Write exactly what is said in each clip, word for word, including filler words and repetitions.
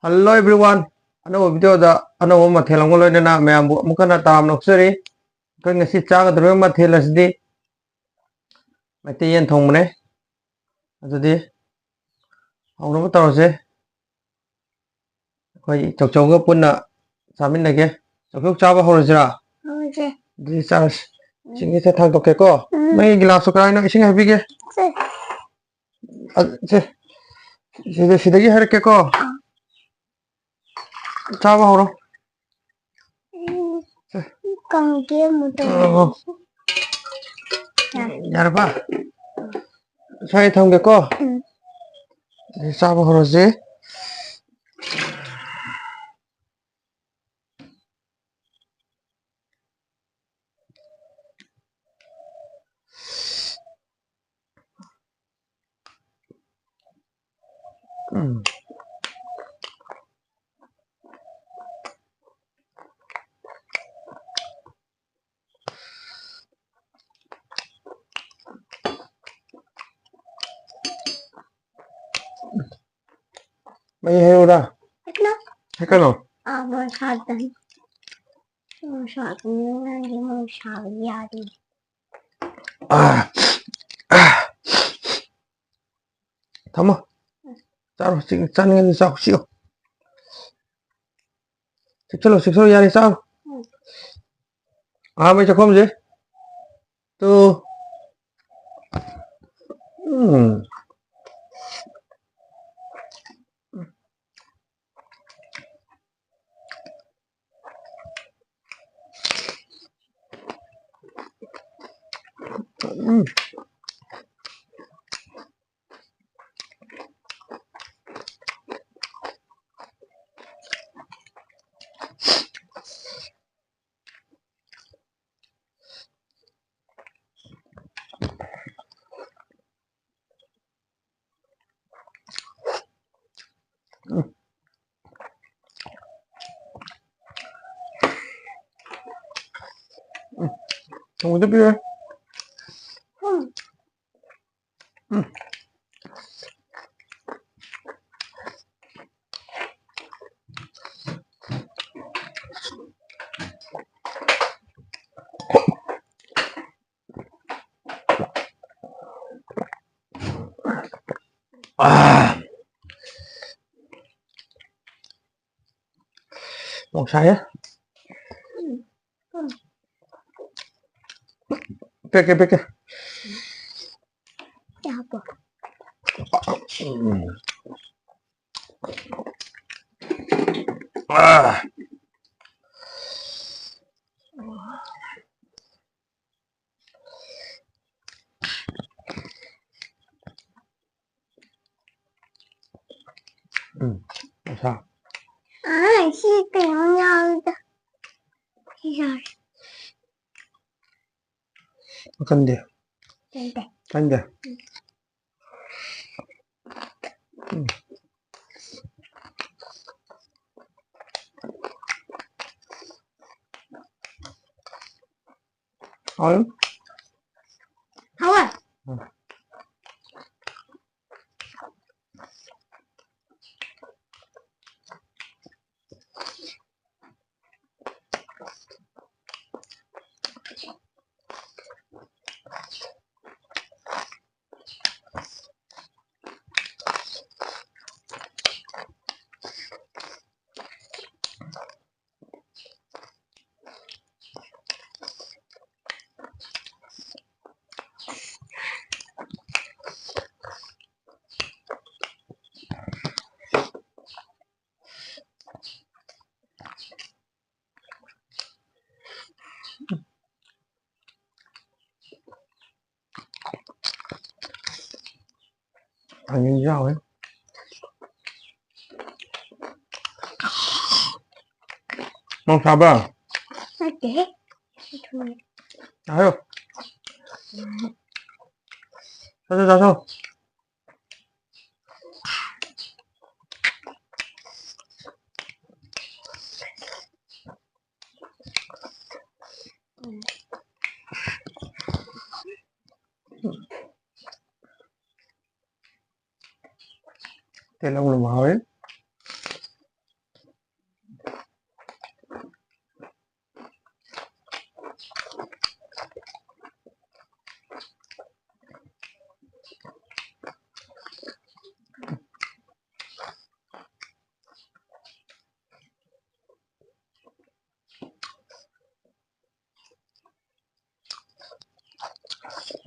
Hello everyone, ꯑꯅꯧꯕ video ꯗ ꯑꯅꯧꯕ ꯃꯊꯦꯜ ꯑꯃꯒ ꯂꯣꯏꯅꯅ ꯃꯌꯥꯝꯕꯨ ꯑꯃꯨꯛ ꯍꯟꯅ ꯇꯔꯥꯝꯅ ꯑꯣꯛꯆꯔꯤ꯫ ꯑꯩꯈꯣꯏ ꯉꯁꯤ ꯆꯥꯒꯗꯧꯔꯤꯕ ꯃꯊꯦꯜ ꯑꯁꯤꯗꯤ ꯃꯩꯇꯩ ꯌꯦꯟ ꯊꯣꯡꯕꯅꯦ꯫ ꯑꯗꯨꯗꯤ ꯍꯧꯅꯕ ꯇꯧꯔꯁꯦ꯫ ꯑꯩꯈꯣꯏ ꯆꯧꯆꯧꯒ ꯄꯨꯟꯅ ꯆꯥꯃꯤꯟꯅꯒꯦ꯫ ꯆꯧꯆꯧ, ꯆꯥꯕ ꯍꯧꯔꯁꯤꯔꯥ? ꯍꯧꯔꯁꯦ꯫ ꯑꯗꯨꯗꯤ ꯆꯥꯔꯁꯤ꯫ ꯎꯝ꯫ ꯏꯁꯤꯡꯁꯦ ꯊꯥꯡꯗꯣꯛꯀꯦꯀꯣ꯫ ꯎꯝ꯫ ꯅꯪꯒꯤ glass ꯇꯣ ꯀꯗꯥꯏꯅꯣ? ꯏꯁꯤꯡ ꯍꯩꯕꯤꯒꯦ꯫ ꯁꯦ꯫ ꯑ, ꯁꯦ꯫ ꯁꯤꯗ, ꯁꯤꯗꯒꯤ ꯍꯥꯏꯔꯛꯀꯦꯀꯣ꯫ ꯑꯥ꯫ ꯆꯥꯕ ꯍꯧꯔꯣ꯫ ꯎꯝ꯫ ꯁꯦ꯫ ꯀꯥꯡꯒꯦ ꯑꯃꯨꯛ ꯇꯧ꯫ ꯑꯣ꯫ ꯌꯥꯔꯦ꯫ ꯌꯥꯔꯕ? ꯁ꯭ꯋꯥꯏ ꯊꯝꯒꯦꯀꯣ꯫ ꯎꯝ꯫ ꯑꯗꯨꯗꯤ ꯆꯥꯕ ꯍꯧꯔꯁꯤ꯫ ꯎꯝ꯫ ꯃꯍꯤ ꯍꯩꯔꯛꯎꯔꯥ? ꯍꯦꯛꯀꯅꯨ꯫ ꯍꯦꯛꯀꯅꯨ? ꯑꯥ, ꯃꯣꯔꯣꯛ ꯁꯥꯗꯅꯤ꯫ ꯃꯣꯔꯣꯛ ꯁꯥꯗꯅꯤ, ꯅꯪꯗꯤ ꯃꯣꯔꯣꯛ ꯁꯥꯕꯗꯤ ꯌꯥꯗꯦ꯫ ꯑꯥ, ꯑꯥ꯫ ꯊꯝꯃꯣ꯫ ꯆꯥꯔꯣ, ꯆꯤꯛ-, ꯆꯥꯅꯤꯡꯉꯗꯤ ꯆꯥꯎ, ꯆꯤꯛꯑꯣ꯫ ꯆꯤꯛꯁꯜꯂꯣ, ꯆꯤꯛꯁꯜꯂꯣ, ꯌꯥꯔꯦ, ꯆꯥꯔꯣ꯫ ꯎꯝ꯫ ꯑꯍꯥꯟꯕꯩ ꯆꯥꯛꯈꯨꯝꯁꯦ꯫ ꯇꯨ꯫ ꯎꯝ꯫ ꯎꯝ꯫ ꯎꯝ꯫ ꯎꯝ꯫ ꯊꯣꯡꯕꯗ ꯄꯤꯔꯣꯏ꯫ ꯎꯝ꯫ ꯎꯝ꯫ ꯑꯥ꯫ ꯅꯣꯡꯁꯥꯏꯌꯦ꯫ ꯄꯦꯛꯀꯦ, ꯄꯦꯛꯀꯦ꯫ ꯌꯥꯕ꯭ꯔꯣ? ꯎꯝ꯫ ꯑꯥ꯫ ꯎꯝ, ꯑꯁꯥ꯫ ꯑꯥ, ꯁꯤ ꯀꯩꯅꯣ ꯌꯥꯎꯔꯤꯗ꯫ ꯁꯤ ꯌꯥꯎꯔꯤ꯫ ꯀꯟꯗꯦ꯫ ꯀꯟꯗꯦ꯫ ꯀꯟꯗꯦ꯫ ꯎꯝ꯫ ꯎꯝ꯫ ꯍꯥꯎꯋꯦ꯫ ꯍꯥꯎꯋꯦ? ꯎꯝ꯫ ꯊꯥꯡꯖꯤꯡꯁꯨ ꯍꯥꯎꯋꯦ꯫ ꯅꯪ ꯆꯥꯕ꯭ꯔꯥ? ꯅꯠꯇꯦꯍꯦ꯫ ꯆꯥꯌꯣ꯫ ꯆꯥꯁꯣ, ꯆꯥꯁꯣ꯫ ꯇꯤꯜꯍꯧꯅ ꯃꯍꯥꯎ ꯍꯦꯜꯂꯤ꯫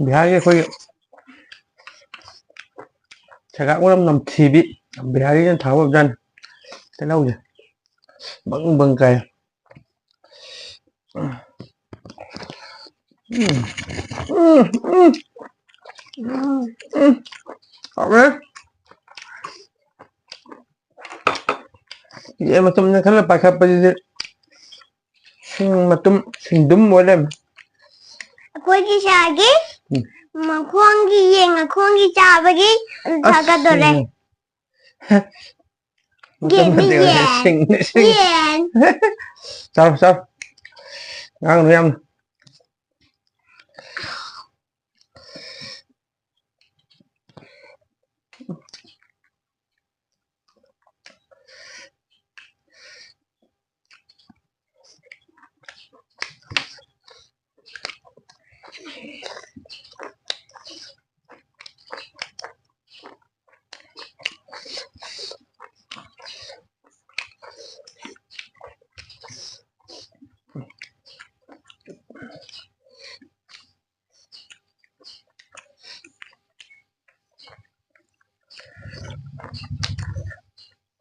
ꯕꯤꯍꯥꯔꯒꯤ ꯑꯩꯈꯣꯏꯒꯤ ꯁꯦꯒꯥꯛ ꯃꯅꯝ ꯅꯝꯊꯤꯕꯤ ꯕꯤꯍꯥꯔꯤꯅ ꯊꯥꯕ ꯑꯣꯏꯕꯖꯥꯠꯅꯤ꯫ ꯇꯤꯜꯍꯧꯁꯦ ꯕꯪ ꯕꯪ ꯀꯥꯏ꯫ ꯎꯝ, ꯎꯝ, ꯎꯝ, ꯎꯝ, ꯎꯝ, ꯍꯥꯎꯔꯦ꯫ ꯌꯦꯟ ꯃꯇꯨꯝꯅꯦ ꯈꯜꯂ ꯄꯥꯏꯈꯠꯄꯁꯤꯗꯤ ꯁꯤꯡ ꯃꯇꯨꯝ, ꯁꯤꯡꯗꯨꯝ ꯑꯣꯏ ꯂꯩꯔꯝꯃꯦ꯫ ꯑꯩꯈꯣꯏꯒꯤ ꯁꯥꯒꯤ ꯎꯝ꯫ ꯃꯈꯣꯡꯒꯤ, ꯌꯦꯟ ꯃꯈꯣꯡꯒꯤ ꯆꯥꯕꯒꯤ ꯑꯁ, ꯊꯥꯒꯠꯇꯣꯔꯦ꯫ ꯎꯝ꯫ ꯃꯇꯨꯝ ꯌꯦꯟꯅꯤ, ꯅꯠꯇꯦ, ꯌꯦꯟ꯫ ꯁꯤꯡꯅꯤ, ꯁꯤꯡ꯫ ꯌꯦꯟ꯫ ꯆꯥꯎ, ꯆꯥꯎ꯫ ꯉꯥꯡꯅꯨ ꯌꯥꯝꯅ꯫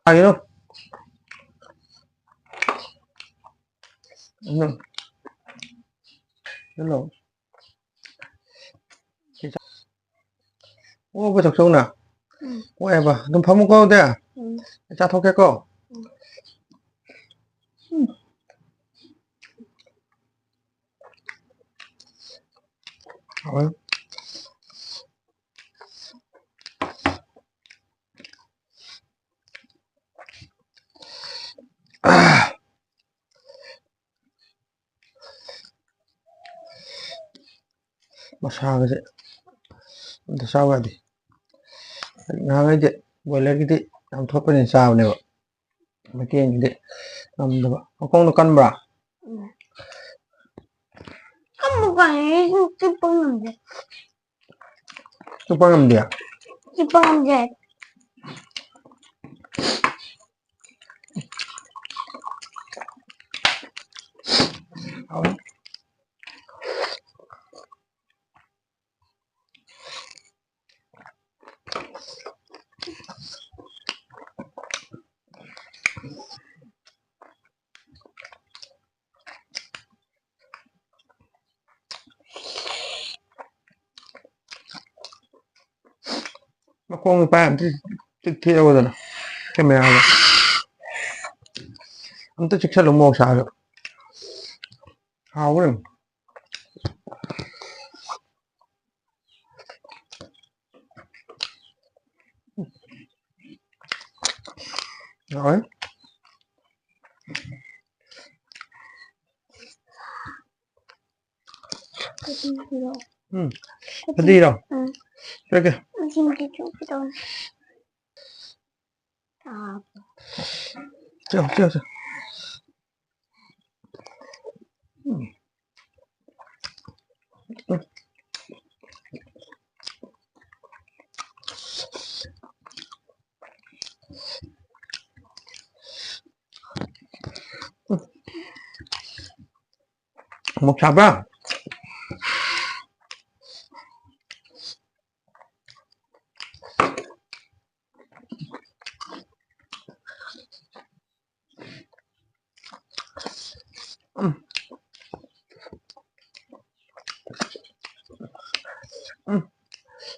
ꯀꯩꯅꯣ? ꯎꯝ꯫ ꯀꯩꯅꯣ? ꯑꯣ, ꯆꯥꯛ ꯆꯧꯅ? ꯎꯝ꯫ ꯑꯣ, ꯑꯦꯕ, ꯑꯗꯨꯝ ꯐꯝꯃꯨꯀꯣ ꯑꯗꯨꯗꯤ꯫ ꯎꯝ꯫ ꯑꯩ ꯆꯥꯊꯣꯛꯀꯦꯀꯣ꯫ ꯎꯝ꯫ ꯍꯥꯎꯋꯦ꯫ ꯃꯁꯥꯒꯁꯦ ꯑꯝꯇ ꯆꯥꯎ ꯌꯥꯗꯦ꯫ ꯅꯍꯥꯟꯈꯩꯗꯤ ꯕꯣꯏꯂꯔꯒꯤꯗꯤ ꯌꯥꯝ ꯊꯣꯠꯄꯅꯤꯅ ꯆꯥꯕꯅꯦꯕ꯫ ꯃꯩꯇꯩ ꯌꯦꯟꯒꯤꯗꯤ ꯉꯝꯗꯕ꯫ ꯃꯈꯣꯡꯗꯣ ꯀꯟꯕ꯭ꯔꯥ? ꯎꯝ꯫ ꯀꯟꯕ ꯀꯥꯏꯅ ꯆꯤꯛꯄ ꯉꯝꯗꯦ꯫ ꯆꯤꯛꯄ ꯉꯝꯗꯦ? ꯆꯤꯛꯄ ꯉꯝꯗꯦ꯫ ꯍꯥꯎꯋꯦ꯫ ꯈꯣꯡ ꯄꯥꯏ ꯑꯝꯇ ꯆꯤꯛꯊꯦꯛꯑꯣꯗꯅ ꯀꯦꯃꯦꯔꯥꯗ꯫ ꯑꯝꯇ ꯆꯤꯛꯁꯜꯂꯨ ꯃꯣꯔꯣꯛ ꯁꯥꯕꯗꯣ꯫ ꯍꯥꯎꯕ꯭ꯔꯥ ꯌꯦꯡꯉꯨ꯫ ꯍꯥꯎꯋꯦ꯫ ꯎꯝ꯫ ꯐꯗꯤꯔꯣ? ꯎꯝ꯫ ꯄꯤꯔꯛꯀꯦ꯫ ꯆꯣ, ꯆꯣ, ꯆꯣ꯫ ꯎꯝ꯫ ꯃꯣꯔꯣꯛ ꯁꯥꯕ꯭ꯔꯥ? ꯎꯝ꯫ ꯎꯝ꯫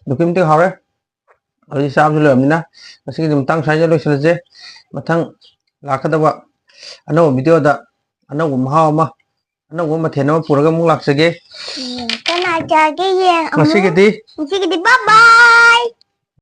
ꯑꯗꯨꯛꯀꯤ ꯃꯇꯤꯛ ꯍꯥꯎꯔꯦ꯫ ꯑꯗꯨꯗꯤ ꯆꯥꯕꯁꯨ ꯂꯣꯏꯔꯕꯅꯤꯅ ꯉꯁꯤꯒꯤꯗꯤ ꯃꯇꯥꯡ ꯁ꯭ꯋꯥꯏꯗ ꯂꯣꯏꯁꯤꯜꯂꯁꯦ꯫ ꯃꯊꯪ ꯂꯥꯛꯀꯗꯕ ꯑꯅꯧꯕ video ꯗ ꯑꯅꯧꯕ ꯃꯍꯥꯎ ꯑꯃ, ꯑꯅꯧꯕ ꯃꯊꯦꯜ ꯑꯃ ꯄꯨꯔꯒ ꯑꯃꯨꯛ ꯂꯥꯛꯆꯒꯦ꯫ ꯌꯦꯟ ꯀꯅꯥ ꯆꯥꯒꯦ? ꯌꯦꯟ ꯑꯃꯨꯛ꯫ ꯉꯁꯤꯒꯤꯗꯤ ꯉꯁꯤꯒꯤꯗꯤ bye bye꯫